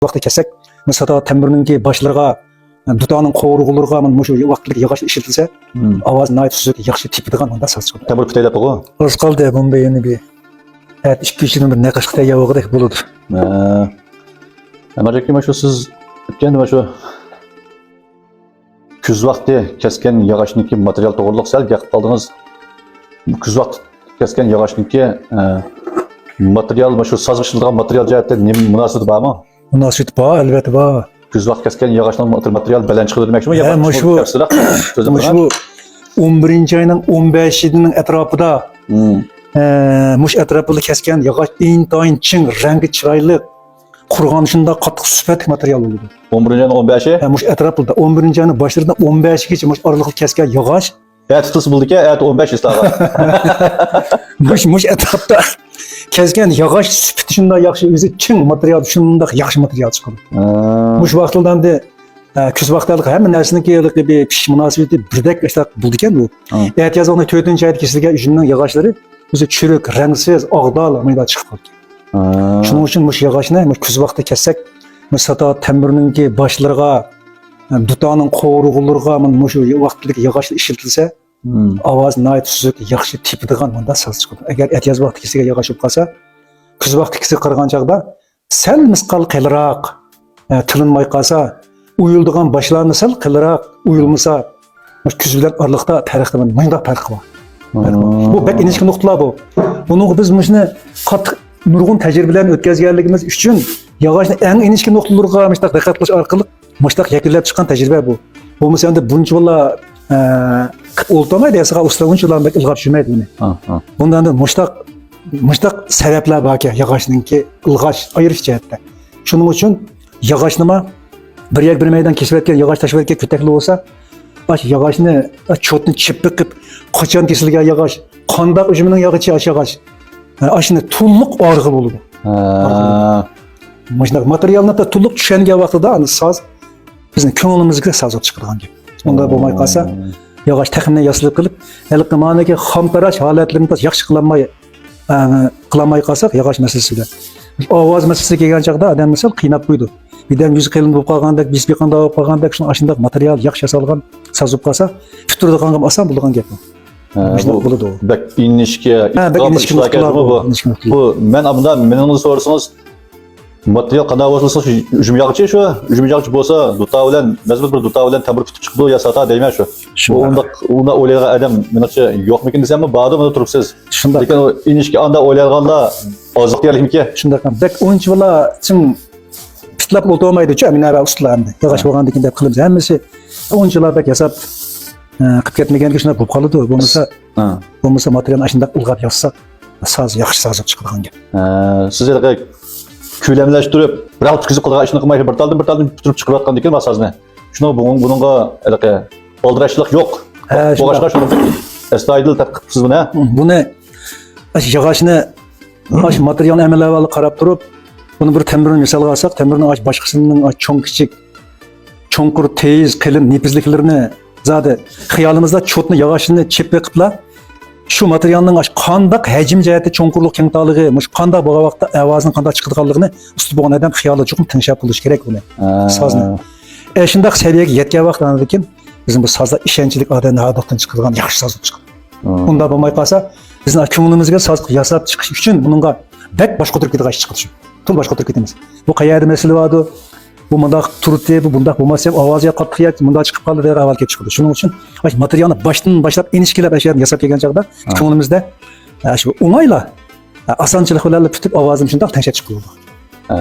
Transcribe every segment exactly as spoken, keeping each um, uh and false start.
ۋاقتى كەلسەك، مىسال تەمبۇرنىڭكى باشلىرىغا، دۇتارنىڭ قوۋۇرغىلىرىغا مانا مۇشۇ ۋاقىتلىق ياغاچ ئىشلىتىلسە، مم، ئاۋاز ناھايىتى سۈزۈك، ياخشى تېپىدىغان مۇنداق ساز چىقىدۇ. تەمبۇر پۈتەيلەپ بولغۇ. ئاز قالدى، بۇندا يەنە بىر ئەتە ئىككى ئۈچ يىلدىن بىر نەقىشقا تەييار بولغۇدەك بولىدۇ. ھە. ئەمەلىيەتتە مانا شۇ سىز ئۆتكەندە مانا شۇ كۈز ۋاقتى كەسكەن ياغاچنىڭكى ماتېرىيال توغرىلىق سەل گەپ قىلىپ قالدىڭىز. كۈز ۋاقتى كەسكەن ياغاچنىڭكى، ئە، ماتېرىيال، مانا شۇ سازغا ئىشلىتىدىغان ماتېرىيال جەھەتتە نېمە مۇناسىۋىتى بارمۇ؟ مۇناسىۋىتى بار، ئەلۋەتتە بار. كۈز ۋاقتى كەسكەن ياغاچنىڭ ماتېرىيالى بەلەنت چىقىدۇ دېمەكچىمۇ؟ ھە، مانا شۇ، تەپسىلراق سۆزلەپ مانا شۇ بېرىڭ. ئون بىرىنچى ئاينىڭ ئون بەشىنىڭ ئەتراپىدا، مم، ئە، مۇشۇ ئەتراپىدا كەسكەن ياغاچ ئىنتايىن چىڭ، رەڭگى چىرايلىق، قۇرغان شۇنداق قاتتىق سۈپەتلىك ماتېرىيال بولىدۇ. ئون بىرىنچى ئاينىڭ ئون بەشى؟ ھە، مۇشۇ ئەتراپلىرىدا، ئون بىرىنچى ئاينىڭ باشلىرىدىن ئون بەشىگىچە مۇشۇ ئارىلىقتا كەسكەن ياغاچ. ئەتە تۇتۇلسا بولىدىكەن، ئەتە ئون بەش ئىستاغا. مۇشۇ، مۇشۇ ئەتراپتا كەسكەن ياغاچ سۈپىتى شۇنداق ياخشى، ئۆزى چىڭ ماتېرىيال، شۇنداق ياخشى ماتېرىيال چىقىدۇ. ھە. مۇشۇ ۋاقىتلاردا ئەمدى، ئە، كۈز ۋاقتىدا ھەممە نەرسىنىڭكى ھېلىقى بىر پىشىش مۇناسىۋىتى بىردەك ئاشۇنداق بولىدىكەن بۇ. ھە. ئەتىياز ۋاقتىدا تۆتىنچى ئايدا كېسىلگەن ئۈجۈمنىڭ ياغاچلىرى ئۆزى چۈرۈك، رەڭسىز، ئاغدال مۇنداق چىقىپ قالىدىكەن. ھە. شۇنىڭ ئۈچۈن مۇشۇ ياغاچنى مۇشۇ كۈز ۋاقتىدا كەسسەك، مۇشۇ ساتا تەمبۇرنىڭكى باشلىرىغا، دۇتارنىڭ قوۋۇرغىلىرىغا، مانا مۇشۇ ۋاقىتلىق ياغاچلار ئىشلىتىلسە، مم، ئاۋازى ناھايىتى سۈزۈك، ياخشى تېپىدىغان مۇنداق ساز چىقىدۇ. ئەگەر ئەتىياز ۋاقتى كېسىلگەن ياغاچ بولۇپ قالسا، كۈز ۋاقتى كېسىلگە قارىغان چاغدا سەل مىسقال قېلىراق، ئە، تىلىنماي قالسا، ئويۇلىدىغان باشلارمۇ سەل قېلىراق ئويۇلمىسا، كۈز بىلەن ئارىلىقتا پەرق، مۇنداق پەرق بار. پەرق بار. مم. بۇ بەك ئىنچىكە نۇقتىلار بۇ. بۇنىڭغا بىز مۇشۇنى قاتتىق نۇرغۇن تەجرىبىلەرنى ئۆتكۈزگەنلىكىمىز ئۈچۈن ياغاچنى ئەڭ ئىنچىكە نۇقتىلىرىغا مۇشۇنداق دىققەت قىلىش ئارقىلىق مۇشۇنداق يەكۈنلەپ چىققان تەجرىبە بۇ. بولمىسا ئەمدى بۇنچىۋالا، ئە، قىلىپ ئولتۇرمايدۇ، ياسىغان ئۇستىلار ئۇنچىۋالا بەك ئىلغاپ چۈشمەيدۇ بۇنى. ھە، ھە. بۇندا ئەمدى مۇشۇنداق، مۇشۇنداق سەۋەبلەر باركەن ياغاچنىڭكى ئىلغاش، ئايرىش جەھەتتە. شۇنىڭ ئۈچۈن ياغاچنىمۇ بىر يەر بىر مەيدان كېسىۋەتكەن، ياغاچ تاشلىۋەتكەن كۆتەكلىك بولسا، ئاشۇ ياغاچنى، ئاشۇ چوتنى چېپىپ بېقىپ، قاچان كېسىلگەن ياغاچ، قانداق ئۈجمىنىڭ ياغىچى ئاشۇ ياغاچ. ھە، ئاشۇنى تولۇق ئارىغا بولىدۇ. ھە. مۇشۇنداق ماتېرىيالنى تولۇق چۈشەنگەن ۋاقتىدا ئەمدى ساز بىزنىڭ كۆڭلىمىزگە ساز بولۇپ چىقىدىغان گەپ. ئۇنداق بولماي قالسا، ياغاچ تەخمىنەن ياسىلىپ قېلىپ، ھېلىقى مانىكى خامتاراش ھالەتلىرىنى ياخشى قىلالماي، ئە، قىلالماي قالساق، ياغاچ مەسىلىسى بىلەن. ئاۋاز مەسىلىسىگە كەلگەن چاغدا ئادەمنى سەل قىيناپ قويىدۇ. بىردەم يۈزى قېلىن بولۇپ قالغاندەك، بىز بىر قانداق بولۇپ قالغاندەك، شۇڭا ئاشۇنداق ماتېرىيال ياخشى ياسالغان ساز بولۇپ قالسا، پۈتتۈرىدىغانغا ئاسان بولىدىغان گەپ بۇ. ھە، مۇشۇنداق بۇ بولىدۇ. بەك ئىنچىكە، ھە، بەك ئىنچىكە نۇقتىلار بۇ، بۇ. ئىنچىكە نۇقتىلار. بۇ مەن ئابدۇللا، مېنىڭدىن سورىسىڭىز، ماتېرىيال قانداق بولسا، شۇ ئۈجمە ياغىچى شۇ. ئۈجمە ياغىچى بولسا، دۇتا بىلەن، مەزمۇت بىر دۇتا بىلەن تەمبۇر پۈتۈپ چىقىدۇ يا ساتا دەيمەن شۇ. شۇنداق. ئۇ ئۇنداق، ئۇنداق ئويلايدىغان ئادەم مېنىڭچە يوقمىكىن دېسەممۇ، باردۇ، مانا تۇرۇپسىز. شۇنداق. لېكىن ئۇ ئىنچىكە ئانداق ئويلايدىغانلار ئازلىق دېيەرلىكمىكى؟ شۇنداق. بەك ئۇنچىۋالا چىڭ پىتلاپ ئولتۇرمايدۇچۇ، مانا ئۇستىلار ئەمدى. ياغاچ ھە. بولغاندىن كېيىن دەپ قىلىمىز. ھەممىسى ئۇنچىۋالا بەك ياساپ، ئە، قىلىپ كەتمىگەنكى شۇنداق بولۇپ قالىدۇ. بولمىسا، ھە. بولمىسا ماتېرىيالنى ئاشۇنداق ئىلغاپ ياسىساق، ساز ياخشى ساز بولۇپ چىقىدىغان گەپ. ھە، سىز ھېلىقى كۆلەملەشتۈرۈپ، بىراق پۈتكۈزۈپ قىلىدىغان ئىشنى قىلماي، بىر تالدىن بىر تالدىن پۈتتۈرۈپ چىقىرىۋاتقاندىكىن بۇ سازنى. شۇنىڭ بۇنىڭ، بۇنىڭغا ھېلىقى ئالدىراشلىق يوق. ھە، بولغاچقا شۇنداق. شۇنى ئەستايىدىل تەتقىق قىپسىز بۇنى، ھە؟ بۇنى، ئاشۇ ياغاچنى، ئاشۇ ماتېرىيال ئەمەل ئەھۋالىغا قاراپ تۇرۇپ، بۇنى بىر تەمبۇرنى مىسالغا ئالساق، تەمبۇرنىڭ ئاشۇ باشقىسىنىڭ ئاشۇ چوڭ كىچىك، چوڭقۇر، تېيىز، قېلىن، نېپىزلىكلىرىنى زادى خىيالىمىزدا چوتنى، ياغاچنى چېپىپ بېقىپلا، شۇ ماتېرىيالنىڭ ئاشۇ قانداق ھەجىم جەھەتتە چوڭقۇرلۇق، كەڭتارلىقى، مۇشۇ قانداق بولغان ۋاقىتتا ئاۋازىنىڭ قانداق چىقىدىغانلىقىنى ئۇستا بولغان ئادەم خىيالىدا چوقۇم تەڭشەپ بولۇشى كېرەك بۇنى. ھە. سازنى. ئەشۇنداق سەۋىيەگە يەتكەن ۋاقىت ئاندىن كېيىن بىزنىڭ بۇ سازلار ئىشەنچلىك ئادەمنى ھاردۇقتىن چىقىدىغان ياخشى ساز بولۇپ چىقىدۇ. ھە. ئۇنداق بولماي قالسا، بىزنىڭ كۆڭلىمىزگە ساز ياساپ چىقىش ئۈچۈن بۇنىڭغا بەك باش قاتۇرۇپ كېتىدىغان ئىش چىقىدۇ شۇ. تولا باش قاتۇرۇپ كېتىمىز. بۇ قەيەردە مەسىلە بارىدۇ؟ بۇ مۇنداق تۇردى، بۇ بۇنداق بولماس دەپ ئاۋازى قاتتىق ياكى مۇنداق چىقىپ قالدى دەپ ئاۋاز كېلىپ چىقىدۇ. شۇنىڭ ئۈچۈن ئاشۇ ماتېرىيالنى باشتىن باشلاپ ئىنچىكىلەپ ئاشۇ يەردىن ياساپ كەلگەن چاغدا ھە. كۆڭلىمىزدە، ئە، شۇ ئوڭايلا، ئە، ئاسانچىلىق بىلەن پۈتۈپ ئاۋازىنى شۇنداق تەڭشەپ چىقىپ بولىدۇ. ھە.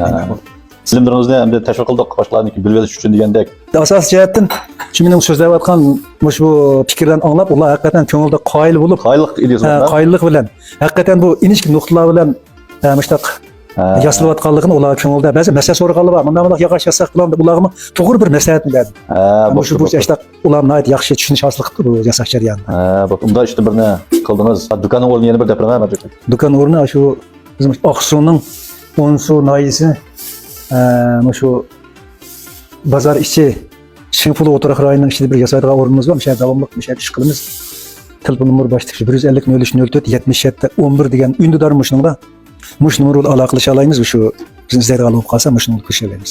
بىلىملىرىڭىزنى ئەمدى تەشۋىق قىلدۇق، باشقىلارنىڭكى بىلىۋېلىش ئۈچۈن دېگەندەك. ئاساسىي جەھەتتىن شۇ مېنىڭ سۆزلەۋاتقان مۇشۇ پىكىرلەرنى ئاڭلاپ، ئۇلار ھەقىقەتەن كۆڭلىدە قايىل بولۇپ، قايىللىق ئىدىيەسى ھە، بىلەن. قايىللىق بىلەن، ھەقىقەتەن بۇ ئىنچىكە نۇقتىلار بىلەن ھە، مۇشۇنداق ھە. ياسىلىۋاتقانلىقىنى ئۇلار كۆڭلىدە بەزى مەسلىھەت سورىغانلار بار. مۇنداق، مۇنداق ياغاچ ياساق بولامدۇ؟ ئۇلارغىمۇ توغرا بىر مەسلىھەتنى بەردىم. ھە، مۇشۇ بوپتۇ، بويىچە بوپتۇ. ئاشۇنداق ئۇلار ناھايىتى ياخشى چۈشىنىش ھاسىل قىپتۇ بۇ ياساش جەريانىدا. ھە، بوپتۇ. ئۇنداق ئىشتا بىرنى قىلدىڭىز. ھە، دۇكاننىڭ ئورنىنى يەنە بىر دەپ بېرىڭ، ھە، بەرجىكىن. دۇكان ئورنى شۇ بىزنىڭ ئاقسۇنىڭ ئونسۇ ناھىيەسى، ھە، مۇشۇ بازار ئىچى، شىڭفۇلۇ ئوتتۇرا رايونىنىڭ ئىچىدە بىر ياسايدىغان ئورنىمىز بار. مۇشۇ يەردە داۋاملىق مۇشۇ يەردە ئىش قىلىمىز. تېلېفون نومۇرى باشتىكى شۇ بىر يۈز ئەللىك نۆل ئۈچ نۆل تۆت يەتمىش يەتتە ئون بىر دېگەن ئۈندىدار مۇشۇنىڭدا. مۇشۇ نومۇر بىلەن ئالاقىلىشالايمىز. شۇ بىزنى ئىزدەيدىغان بولۇپ قالسا، مۇشۇ نومۇرغا كۆرۈشەلەيمىز.